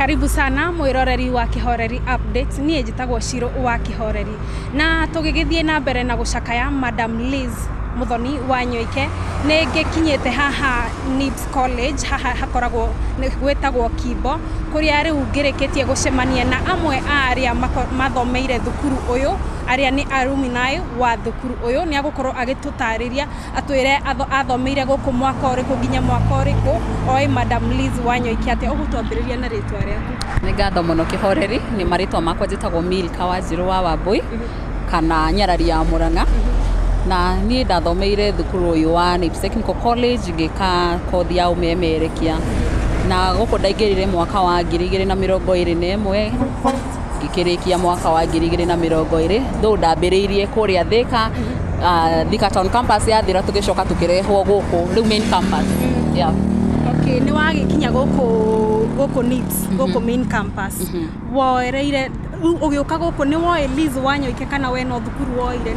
Karibu sana mwiroreri wa Kihoreri Updates. Niĩ njĩtagwo Shiro wa Kihoreri, na tũgĩgĩthiĩ na mbere na gũcakaya Madam Liz Muthoni wa Nyoike, nĩ ngĩkinyĩte haha NIBS College. Haha hakoragwo gwĩtagwo Kimbo, kũrĩa rĩu ngĩrĩkĩtie gũcemania na amwe a arĩa mathomeire thukuru ũyũ, arĩa nĩ alumni wa thukuru ũyũ. Nĩ agũkorwo agĩtũtarĩria, atwĩre athomeire gũkũ mwaka ũrĩkũ nginya mwaka ũrĩkũ, oĩ Madam Liz Wanyoike atĩa. Ũguo twambĩrĩria na rĩtwa rĩaku. Nĩ ngatho mũno, Kĩhoreri. Nĩ marĩtwa makwa njĩtagwo Milka Wanjirũ wa Wambui kana Nyarari ya Mũrang'a, na niĩ ndathomeire thukuru ũyũ wa NIBS Technical College, ngĩka kothi ya ũmemerekia, na gũkũ ndaingĩrire mwaka wa 2021, ngĩkĩrĩkia mwaka wa 2020, though ndambĩrĩirie kũrĩa Thika, Thika Town Campus. Yathira tũgĩcoka tũkĩrehwo gũkũ rĩu main campus, yeah. Okay, nĩ wagĩkinya gũkũ NIBS, gũkũ main campus. Woereire rĩu ũgĩũka gũkũ, nĩ woĩ Liz Wanyoike kana we no thukuru woire?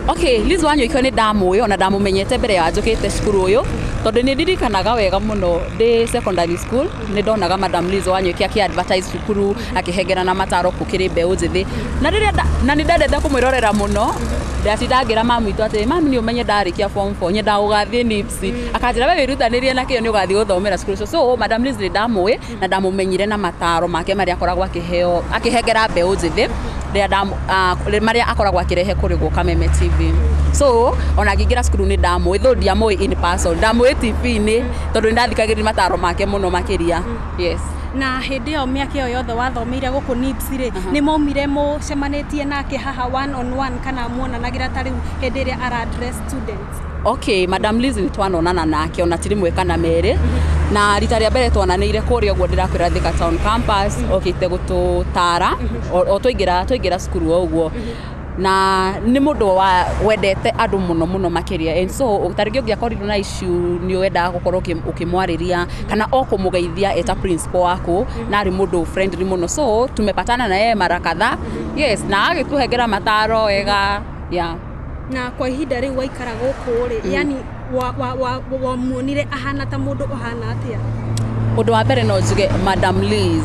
Okay, Liz Wanyoike nĩ ndamũĩ, ona ndamũmenyete mbere ya njũkĩte cukuru ũyũ, tondũ nĩ ndirikanaga wega mũno ndĩ secondary school nĩ ndonaga Madam Liz Wanyoike akĩ advertise cukuru, akĩhengerana mataro gũkĩrĩ mbeũ njĩthĩ, na rĩrĩa na nĩ ndendete kũmwĩrorera mũno. Ndatinda ngĩra mami witũ atĩ, "Mami, nĩ ũmenye ndarĩkia form 4 nyendaga gũgathiĩ NIBS." Akanjĩra, "We wĩrutanĩrie na kĩo, nĩ ũgathiĩ gũthomera cukuru ũcio." So Madam Liz nĩ ndamũĩ na ndamũmenyire na mataro make marĩa akoragwo akĩheo, akĩhengera mbeũ njĩthĩ, rĩrĩa marĩa akoragwo akĩrehe kũrĩ gũ Kameme TV. So ona ngĩingĩra cukuru nĩ ndamũĩ, though ndiamũĩ in person, ndamũĩ TV-inĩ, tondũ nĩ ndathikagĩrĩria mataro make mũno makĩria, yes. Na hĩndĩ ĩyo, mĩaka ĩyo yothe wathomeire gũkũ NIBS rĩ, nĩ maumire mũcemanĩtie nake haha one on one, kana muonanagĩra ta rĩu hĩndĩ ĩrĩa ara address students? Okay, Madam Liz nĩ twanonana nake ona ti rĩmwe kana merĩ, na rita rĩa mbere twananĩire kũrĩa ũguo ndĩrakwĩra Thika Town Campus, okĩte gũtũtara o twaingĩra cukuru o ũguo, na nĩ mũndũ wa wendete andũ mũno mũno makĩria. And so ta rĩngĩ ũngĩakorirwo na issue, nĩ wendaga gũkorwo ũkĩmwarĩria kana o kũmũgeithia eta principal waku, na arĩ mũndũ friendly mũno. So tumepatana na yeye mara kadhaa, yes, na agĩtũhengera mataro wega, yeah. Na kwa ihinda rĩu waikara gũkũ rĩ, yani wamuonire ahana ta mũndũ ũhana atĩa? Ũndũ wa mbere no njuge Madam Liz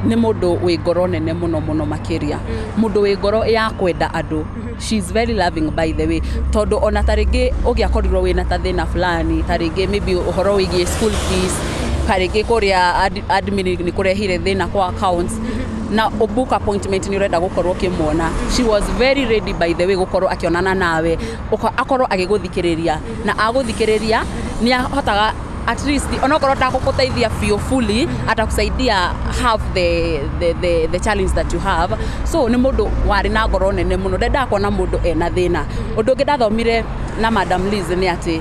nĩ mũndũ wĩ ngoro nene mũno mũno makĩria, mũndũ wĩ ngoro ya kwenda andũ. She is very loving, by the way, tondũ ona ta rĩngĩ ũngĩakorirwo wĩna ta thĩna fulani, ta rĩngĩ maybe ũhoro wĩgiĩ school fees, ka rĩngĩ kũrĩa admin nĩ kũrehire thĩna kwa accounts, na ũbook appointment, nĩ ũrenda gũkorwo ũkĩmuona, she was very ready, by the way, gũkorwo akĩonana nawe, akorwo agĩgũthikĩrĩria, na agũthikĩrĩria nĩ ahotaga at least onokorwo ndagũgũteithia biũ fully, atakusaidia half the challenge that you have. So nĩ mũndũ warĩ na ngoro nene mũno, ndendaga kuona mũndũ ena thĩna. Ũndũ ũngĩ ndathomire na Madam Liz nĩ atĩ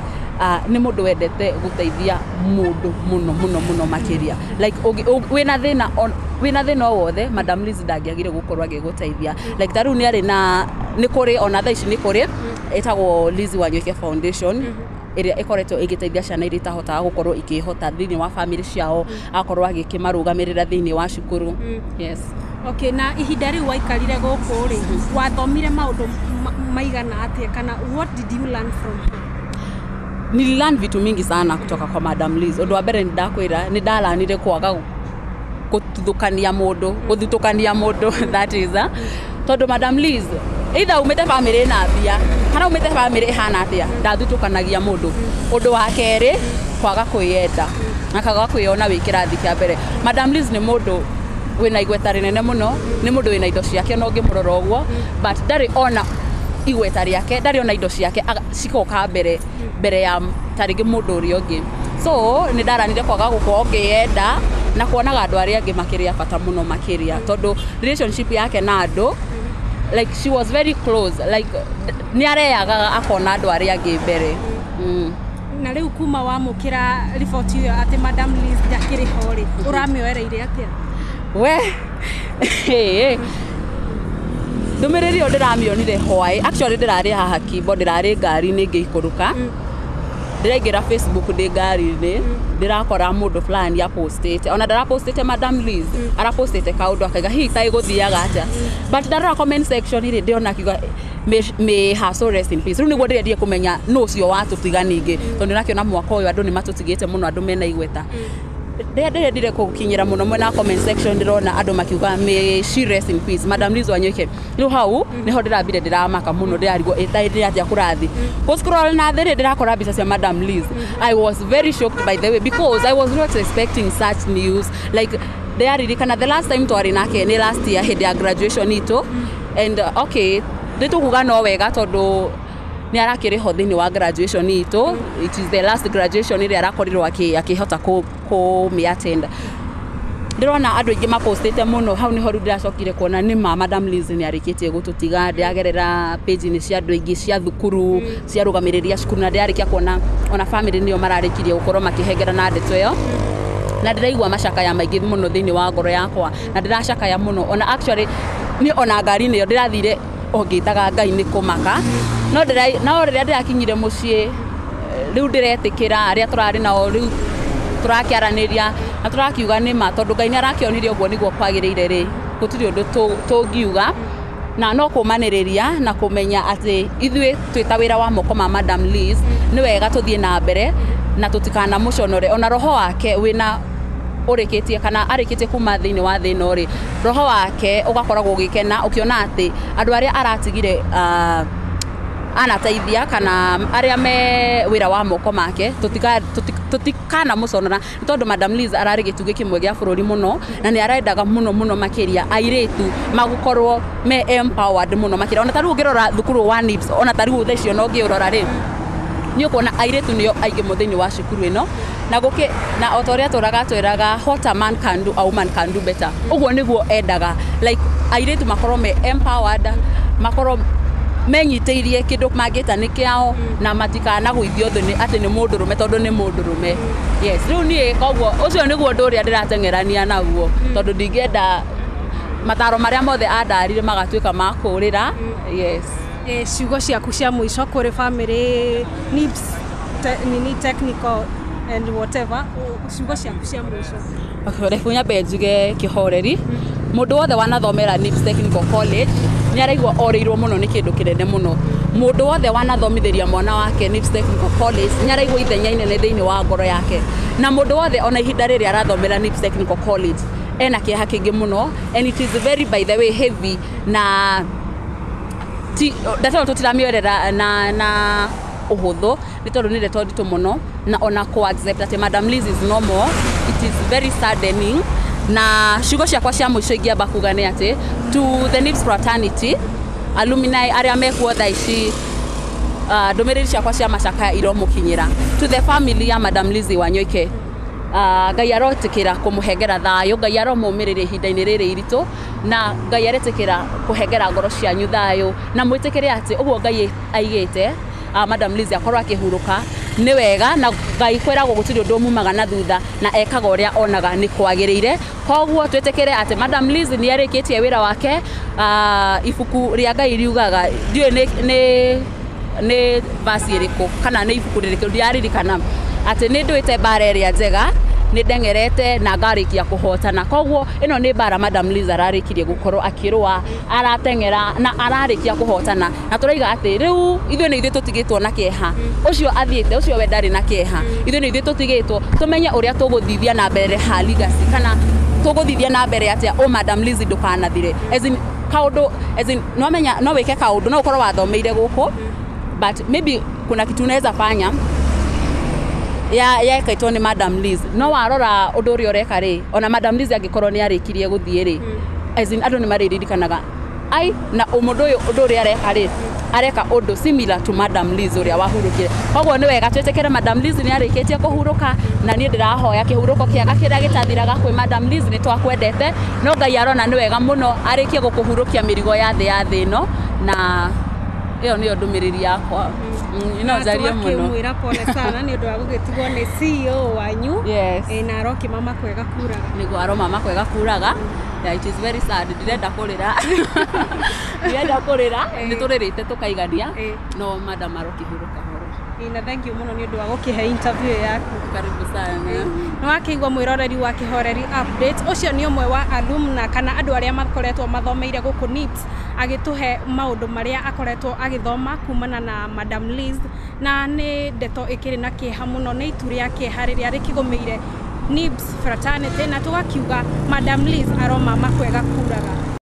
nĩ mũndũ wendete gũteithia mũndũ mũno mũno mũno makĩria. Like wĩna thĩna o wothe, Madam Liz ndangĩagire gũkorwo agĩgũteithia. Like ta rĩu nĩ arĩ na nĩ kũrĩ ona thaa ici nĩ kũrĩ ĩtagwo Liz Wanyoike Foundation, ĩrĩa ĩkoretwo ĩgĩteithia ciana iria itahotaga gũkorwo ikĩhota thĩinĩ wa family ciao, agakorwo agĩkĩmarũgamĩrĩra thĩinĩ wa cukuru, yes. Okay, na ihinda rĩu waikarire gũkũ rĩ, wathomire maũndũ maigana atĩa, kana what did you learn from her? Nililearn vitu mingi sana kutoka kwa Madam Liz. Ũndũ wa mbere nĩ ndakwĩra, nĩ ndalanire kwaga gũtuthũkania mũndũ, gũthutũkania mũndũ, that is, tondũ Madam Liz, either umĩte family ĩna mbia kana umĩte family ĩhana atĩa, ndathutũkanagia mũndũ. Ũndũ wa kerĩ, kwaga kwĩyenda na kwaga kwĩyona wĩ kĩrathi kĩa mbere. Madam Liz nĩ mũndũ wĩna igweta rĩnene mũno, nĩ mũndũ wĩna indo ciake ona ũngĩmũrora ũguo, but ndarĩ ona igweta rĩake, ndarĩ ona indo ciake cigoka mbere mbere ya ta rĩngĩ mũndũ ũrĩa ũngĩ. So nĩ ndaranire kwaga gũkorwo ngĩyenda na kuonaga andũ arĩa angĩ makĩrĩ a bata mũno makĩria, tondũ relationship yake na andũ, like she was very close, like nĩ areagaga akona andũ arĩa angĩ mbere. Na rĩu kuma wamũkĩra riboti ĩyo atĩ Madam Liz ndakĩrĩ ho rĩ, ũramĩoereire atĩa? We ndũmĩrĩri ĩyo ndĩramĩonire hwaĩ. Actually ndĩrarĩ haha Kimbo, ndĩrarĩ ngari-inĩ ngĩikũrũka, ndĩraingĩra Facebook ndĩ ngari-inĩ, ndĩrakora mũndũ fulani apostĩte, ona ndarapostĩte Madam Liz, arapostĩte kaũndũ akaiga hihi ta ĩgũthiaga atĩa, but ndarora comment section rĩ, ndĩrona akiuga, "May her soul rest in peace." Rĩu nĩguo ndĩrendire kũmenya nũ ũcio watũtiga ningĩ, tondũ ndĩrakĩona mwaka ũyũ andũ nĩ matũtigĩte mũno, andũ mena igweta. Rĩrĩa ndĩrendire gũkinyĩra mũno mwena wa comment section, ndĩrona andũ makiuga, "May she rest in peace, Madam Liz Wanyoike." Rĩu hau nĩho ndĩrambire ndĩramaka mũno, ndĩrarigwo ĩta ndĩratĩa kũrathi gũ scroll na thĩ rĩ, ndĩrakora mbica cia Madam Liz. I was very shocked, by the way, because I was not expecting such news. Like, ndĩraririkana the last time twarĩ nake nĩ last year hĩndĩ ya graduation itũ, and okay, nĩ tũkuga no wega tondũ nĩ arakĩrĩ ho thĩinĩ wa graduation itũ. It is the last graduation ĩrĩa arakorirwo akĩhota kũmĩ attend. Ndĩrona andũ aingĩ mapostĩte mũno. Hau nĩho rĩu ndĩracokire kuona nĩ ma Madam Liz nĩ arĩkĩtie gũtũtiga. Ndĩragerera page-inĩ cia andũ aingĩ cia thukuru, cia arũgamĩrĩri a cukuru, na ndĩrarĩkia kuona ona family nĩo mararĩkirie gũkorwo makĩhengera na ndeto ĩyo, na ndĩraigua macakaya maingĩ mũno thĩinĩ wa ngoro yakwa, na ndĩracakaya mũno. Ona actually niĩ ona ngari-inĩ ĩyo ndĩrathire o ngĩtaga Ngai nĩ kũmaka, no rĩrĩa ndĩrakinyire mũciĩ, rĩu ndĩretĩkĩra arĩa tũrarĩ nao, rĩu tũrakĩaranĩria na tũrakiuga nĩ ma, tondũ Ngai nĩ arakĩonire ũguo nĩguo kwagĩrĩire rĩ, gũtirĩ ũndũ tũngiuga na no kũmanĩrĩria na kũmenya atĩ ithuĩ twĩ ta wĩra wa moko ma Madam Liz, nĩ wega tũthiĩ na mbere na tũtikanamũconore. Ona roho wake wĩna ũrĩkĩtie kana arĩkĩtie kuma thĩinĩ wa thĩ ĩno rĩ, roho wake ũgakoragwo ũgĩkena ũkĩona atĩ andũ arĩa aratigire anateithia kana arĩa me wĩra wa moko make, tũtikanamũconora, nĩ tondũ Madam Liz ararĩ gĩtugĩ kĩmwe gĩa bũrũri mũno, na nĩ arendaga mũno mũno makĩria airĩtu magũkorwo me empowered mũno makĩria. Ona ta rĩu ũngĩrora thukuru wa NIBS, ona ta rĩu thaa icio ona ũngĩũrora rĩ, nĩ ũkuona airĩtu nĩo aingĩ mũno thĩinĩ wa cukuru ĩno, na gũkĩ na o ta ũrĩa tũraga twĩraga, "What a man can do, a woman can do better." Ũguo nĩguo endaga, like airĩtu makorwo me empowered, makorwo menyitĩirie kĩndũ mangĩta nĩ kĩao, na matikanagũithio thĩ nĩ atĩ nĩ mũndũrũme, tondũ nĩ mũndũrũme. Yes, rĩu niĩ koguo ũcio nĩguo ũndũ ũrĩa ndĩrateng'erania naguo, tondũ ndingĩenda mataro marĩa mothe andarire magatuĩka ma kũrĩra. Yes. Ciugo ciaku cia mũico kũrĩ family NIBS nini technical and whatever, ciugo ciaku cia mũico? Okay, reke nyambe njuge kĩhoreri, mũndũ wothe wanathomera NIBS Technical College nĩ araigua orĩirwo mũno nĩ kĩndũ kĩnene mũno. Mũndũ wothe wanathomithĩria mwana wake NIBS Technical College nĩ araigua ithenya inene thĩinĩ wa ngoro yake, na mũndũ wothe ona ihinda rĩrĩ arathomera NIBS Technical College ena kĩeha kĩingĩ mũno, and it is very, by the way, heavy, na ti ndeto ĩyo tũtiramĩorera na ũhũthũ, nĩ tondũ nĩ ndeto nditũ mũno, na ona kũ accept atĩ Madam Liz is no more, it is very saddening. Na ciugo ciakwa cia mũico ingĩamba kuga nĩ atĩ to the NIBS fraternity, alumni arĩa mekuo thaa ici, ndũmĩrĩri ciakwa cia macakaya iromũkinyĩra. To the family ya Madam Liz Wanyoike, Ngai arotĩkĩra kũmũhengera thayũ, Ngai aromũmĩrĩria ihinda-inĩ rĩrĩ iritũ, na Ngai aretĩkĩra kũhengera ngoro cianyu thayũ, na mwĩtĩkĩre atĩ ũguo Ngai aigĩte Madam Liz akorwo akĩhurũka nĩ wega, na Ngai kwĩragwo gũtirĩ ũndũ umumaga na thutha, na ekaga ũrĩa onaga nĩ kwagĩrĩire. Koguo twĩtĩkĩre atĩ Madam Liz nĩ arĩkĩtie wĩra wake. Ibuku rĩa Ngai riugaga, ndiũĩ nĩ verse ĩrĩkũ kana nĩ ibuku rĩrĩkũ, ndiraririkana, atĩ nĩ ndũĩte mbara ĩrĩa njega, nĩ ndeng'erete na ngarĩkia kũhotana. Koguo ĩno nĩ mbara Madam Liz ararĩkirie gũkorwo akĩrũa, arateng'era na ararĩkia kũhotana, na tũraiga atĩ rĩu ithuĩ nĩ ithuĩ tũtigĩtwo na kĩeha. Ũcio athiĩte, ũcio we ndarĩ na kĩeha. Ithuĩ nĩ ithuĩ tũtigĩtwo tũmenye ũrĩa tũgũthithia na mbere ha legacy, kana tũgũthithia na mbere atĩa o Madam Liz ndũkanathire. As in, kaũndũ, as in, no menya no wĩke kaũndũ, no ũkorwo wathomeire gũkũ, but maybe kuna kitu unaweza fanya ya yekĩtwo nĩ Madam Liz. No warora ũndũ ũrĩa ũreka rĩ, ona Madam Liz angĩkorwo nĩ arĩkirie gũthiĩ rĩ, as in, andũ nĩ marĩririkanaga ai na mũndũ ũyũ ũndũ ũrĩa areka rĩ, areka ũndũ similar to Madam Liz ũrĩa wahurũkire. Koguo nĩ wega twĩtĩkĩre Madam Liz nĩ arĩkĩtie kũhurũka, na niĩ ndĩrahoya kĩhurũko kĩega kĩrĩa gĩtathiraga kwĩ Madam Liz. Nĩ twakwendete, no Ngai arona nĩ wega mũno arĩkie gũkũhurũkia mĩrigo ya thĩ ĩno, na ĩyo nĩyo ndũmĩrĩri yakwa. No njarie mũno. Mwĩra pole sana nĩ ũndũ wa gũgĩtigwo nĩ CEO wanyu. Yes. Na arokĩmama kwega kuraga. Nĩguo, aromama kwega kuraga. Yeah, it is very sad. Ndirenda kũrĩra, ndirenda kũrĩra, nĩ tũrĩrĩte tũkaigania. No madam arokĩhurũka horo. Na thank you mũno nĩ ũndũ wa gũkĩhe interview ĩyo yaku. Karibu sana. Nĩ wakĩigua, mwĩroreri wa Kĩhoreri Update, ũcio nĩ ũmwe wa alumna kana andũ arĩa makoretwo mathomeire gũkũ NIBS, agĩtũhe maũndũ marĩa akoretwo agĩthoma kumana na Madam Liz, na nĩ ndeto ĩkĩrĩ na kĩeha mũno, nĩ itu rĩa kĩeha rĩrĩa rĩkĩgũmĩire. Nibs Fraternity, na tũgakiuga Madam Liz aroma makwega kuraga.